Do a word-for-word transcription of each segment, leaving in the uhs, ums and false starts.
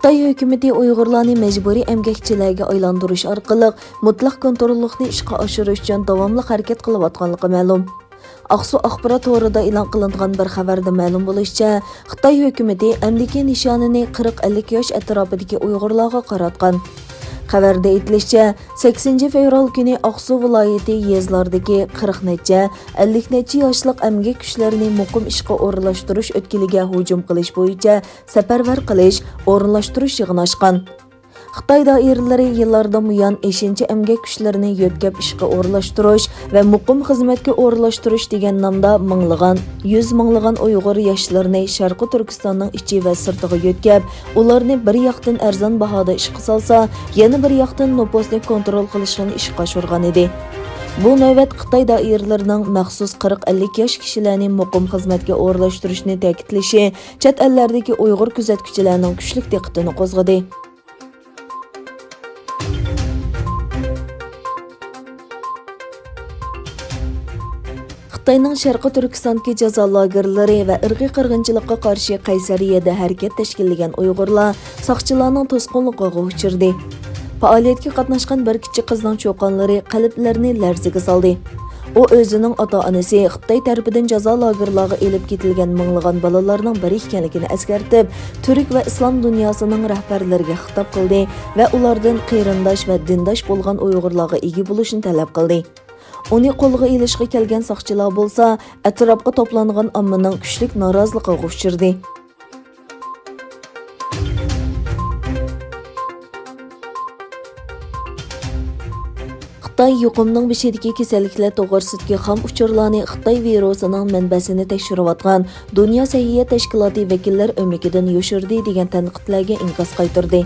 خىتاي ھۆكۈمىتى ئۇيغۇرلارنى مەجبۇرىي ئەمگەكچىلەرگە ئايلاندۇرۇش ئارقىلىق مۇتلەق كونتروللۇقنى ئىشقا ئاشۇرۇش ئۈچۈن داۋاملىق ھەرىكەت قىلىۋاتقانلىقى مەلۇم. ئاقسۇ ئاخبارات تورىدا ئېلان قىلىنغان بىر خەۋەردە مەلۇم بولۇشىچە، خىتاي ھۆكۈمىتى ئەمدىكى نىشانىنى قىرىق ئەللىك ياش ئەتراپىدىكى ئۇيغۇرلارغا قاراتقان. خەۋەردە ئېيتىلىشىچە، سەككىزىنچى فېۋرال كۈنى ئاقسۇ ۋىلايىتى يېزىلاردىكى قىرىق نەچچە، ئەللىك نەچچە ياشلىق ئەمگەك كۈچلىرىنى مۇقىم ئىشقا ئورۇنلاشتۇرۇش ئۆتكىلىگە ھۇجۇم قىلىش بويىچە سەپەرۋەر قىلىش، ئورۇنلاشتۇرۇش يىغىنى ئاچقان. خىتاي دائىرىلىرى يىللاردىن بۇيان ئېشىنچا ئەمگەك كۈچلىرىنى يۆتكەپ ئىشقا ئورۇنلاشتۇرۇش ۋە مۇقىم خىزمەتكە ئورۇنلاشتۇرۇش دېگەن نامدا مىڭلىغان، يۈز مىڭلىغان ئۇيغۇر ياشلىرىنى شەرقىي تۈركىستاننىڭ ئىچى ۋە سىرتىغا يۆتكەپ، ئۇلارنى بىر ياقتىن ئەرزان باھادا ئىشقا سالسا، يەنە بىر ياقتىن نوپۇسنى كونترول قىلىشنى ئىشقا ئاشۇرغان ئىدى. بۇ نۆۋەت خىتاي دائىرىلىرىنىڭ مەخسۇس قىرىق ئەللىك ياش كىشىلەرنى مۇقىم خىزمەتكە ئورۇنلاشتۇرۇشنى تەكىتلىشى چەت ئەللەردىكى ئۇيغۇر كۆزەتكۈچىلەرنىڭ كۈچلۈك دىققىتىنى قوزغىدى. خىتاينىڭ شەرقىي تۈركىستاندىكى جازا لاگېرلىرى ۋە ئىرقىي قىرغىنچىلىققا قارشى قەيسەرىيەدە ھەرىكەت تەشكىللىگەن ئۇيغۇرلار ساقچىلارنىڭ توسقۇنلۇقىغا ئۇچرىدى. پائالىيەتكە قاتناشقان بىر كىچىك قىزنىڭ چۇقانلىرى قەلبلەرنى لەرزىگە سالدى. ئۇ ئۆزىنىڭ ئاتا-ئانىسى خىتاي تەرىپىدىن جازا لاگېرلارغا ئېلىپ كېتىلگەن مىڭلىغان بالىلارنىڭ بىرى ئىكەنلىكىنى ئەسكەرتىپ، تۈرك ۋە ئىسلام دۇنياسىنىڭ رەھبەرلىرىگە خىتاب قىلدى ۋە ئۇلاردىن قېرىنداش ۋە دىنداش بولغان ئۇيغۇرلارغا ئىگە بولۇشنى تەلەپ قىلدى. ئۇنى قولغا ئېلىشقا كەلگەن ساقچىلار بولسا، ئەتراپقا توپلانغان ئاممىنىڭ كۈچلۈك نارازىلىقىغا ئۇچرىدى. خىتاي يۇقۇمنىڭ بېشىدىكى كېسەللىكلەر توغرىسىدىكى خام ئۇچۇرلارنى خىتاي ۋىرۇسىنىڭ مەنبەسىنى تەكشۈرۈۋاتقان دۇنيا سەھىيە تەشكىلاتى ۋەكىللەر ئۆمىكىدىن يوشۇردى دېگەن تەنقىدلەرگە ئىنكاس قايتۇردى.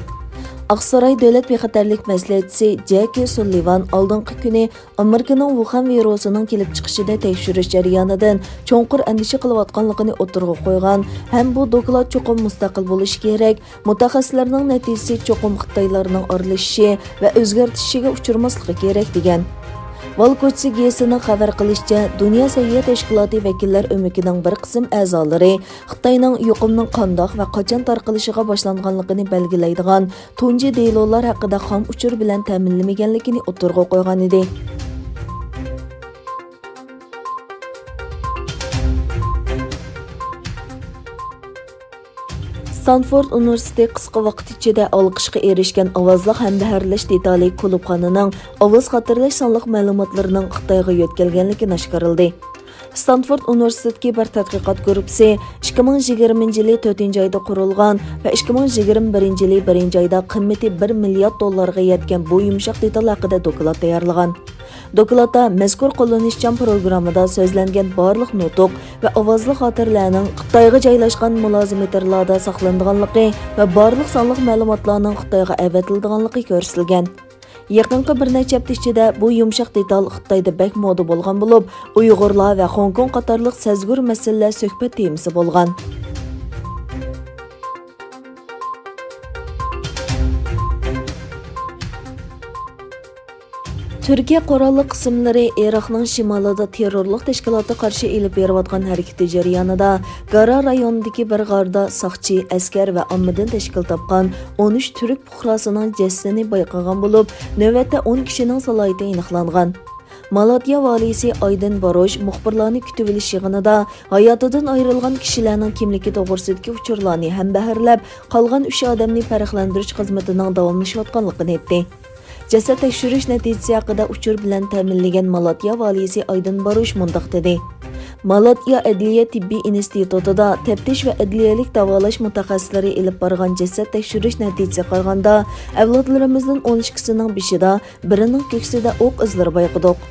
ئاقساراي دۆلەت بىخەتەرلىك مەسلىھەتچىسى جېكى سۇللىۋان ئالدىنقى كۈنى ئامېرىكىنىڭ ۋۇخەن ۋىرۇسىنىڭ كېلىپ چىقىشىدا تەكشۈرۈش جەريانىدىن چوڭقۇر ئەندىشە قىلىۋاتقانلىقىنى ئوتتۇرىغا قويغان ھەم بۇ دوكلات چوقۇم مۇستەقىل بولۇشى كېرەك، مۇتەخەسسىسلەرنىڭ نەتىجىسى چوقۇم خىتايلارنىڭ ئارىلىشىشى ۋە ئۆزگەرتىشىگە ئۇچرىماسلىقى كېرەك، دېگەن. ۋال كوچىسى گېزىتىنىڭ خەۋەر قىلىشىچە، دۇنيا سەھىيە تەشكىلاتى ۋەكىللەر ئۆمىكىنىڭ بىر قىسىم ئەزالىرى خىتاينىڭ يۇقۇمنىڭ قانداق ۋە قاچان تارقىلىشىغا باشلانغانلىقىنى بەلگىلەيدىغان تۇنجى دېلولار ھەققىدە خام ئۇچۇر بىلەن تەمىنلىمىگەنلىكىنى ئوتتۇرىغا قويغانىدى. ستانفورد ئۇنىۋېرسىتېتى قىسقا ۋاقىت ئىچىدە ئالقىشقا ئېرىشكەن ئاۋازلىق ھەمبەھىرلەش دېتالى كۇلۇبخانىنىڭ ئاۋاز خاتىرىلەش سانلىق مەلۇماتلىرىنىڭ خىتايغا يۆتكەلگەنلىكىنى ئاشكارىلىدى. ستانفورد ئۇنىۋېرسىتېتىدىكى بىر تەتقىقات گۇرۇپپىسى ئىككى مىڭ يىگىرمىنچى يىلى تۆتىنچى ئايدا قۇرۇلغان ۋە ئىككى مىڭ يىگىرمە بىرىنچى يىلى بىرىنچى ئايدا قىممىتى بىر مىليارد دوللارغا يەتكەن بۇ يۇمشاق دېتال ھەققىدە دوكلات تەييارلىغان. دوكلاتتا مەزكۇر قوللىنىشچان پروگراممىدا سۆزلەنگەن بارلىق نۇتۇق ۋە ئاۋازلىق خاتىرىلەرنىڭ خىتايغا جايلاشقان مۇلازىمېتىرلاردا ساقلىنىدىغانلىقى ۋە بارلىق سانلىق مەلۇماتلارنىڭ خىتايغا ئەۋەتىلىدىغانلىقى كۆرسىتىلگەن. يېقىنقى بىر نەچچە ھەپتە ئىچىدە بۇ يۇمشاق دېتال خىتايدا بەك مودا بولغان بولۇپ، ئۇيغۇرلار ۋە خوڭكوڭ قاتارلىق سەزگۈر مەسىلىلەر سۆھبەت تېمىسى بولغان. تۈركىيە قوراللىق قىسىملىرى ئىراقنىڭ شىمالىدا تېررورلۇق تەشكىلاتىغا قارشى ئېلىپ بېرىۋاتقان ھەرىكىتى جەريانىدا گارا رايونىدىكى بىر غاردا ساقچى، ئەسكەر ۋە ئاممىدىن تەشكىل تاپقان ئون ئۈچ تۈرك پۇقراسىنىڭ جەسىتىنى بايقىغان بولۇپ، نۆۋەتتە ئون كىشىنىڭ سالاھىيىتى ئېنىقلانغان. مالاتيا ۋالىيسى ئايدىن باروش مۇخبىرلارنى كۈتۈۋېلىش يىغىنىدا ھاياتىدىن ئايرىلغان كىشىلەرنىڭ كىملىكى توغرىسىدىكى ئۇچۇرلارنى ھەمبەھىرلەپ، قالغان ئۈچ ئادەمنى پەرقلەندۈرۈش خىزمىتىنىڭ داۋاملىشىۋاتقانلىقىنى ئېيتتى. جەسەت تەكشۈرۈش نەتىجىسى ھەققىدە ئۇچۇر بىلەن تەمىنلىگەن مالاتيا ۋالىيسى ئايدىن باروش مۇنداق دېدى: مالاتيا ئەدلىيە تېببىي ئىنستىتۇتىدا تەپتىش ۋە ئەدلىيەلىك داۋالاش مۇتەخەسسىسلىرى ئېلىپ بارغان جەسەت تەكشۈرۈش نەتىجىسىگە قارىغاندا، ئەۋلادلىرىمىزدىن ئون ئىككىسىنىڭ بېشىدا، بىرىنىڭ كۆكسىدە ئوق ئىزلىرى بايقىدۇق.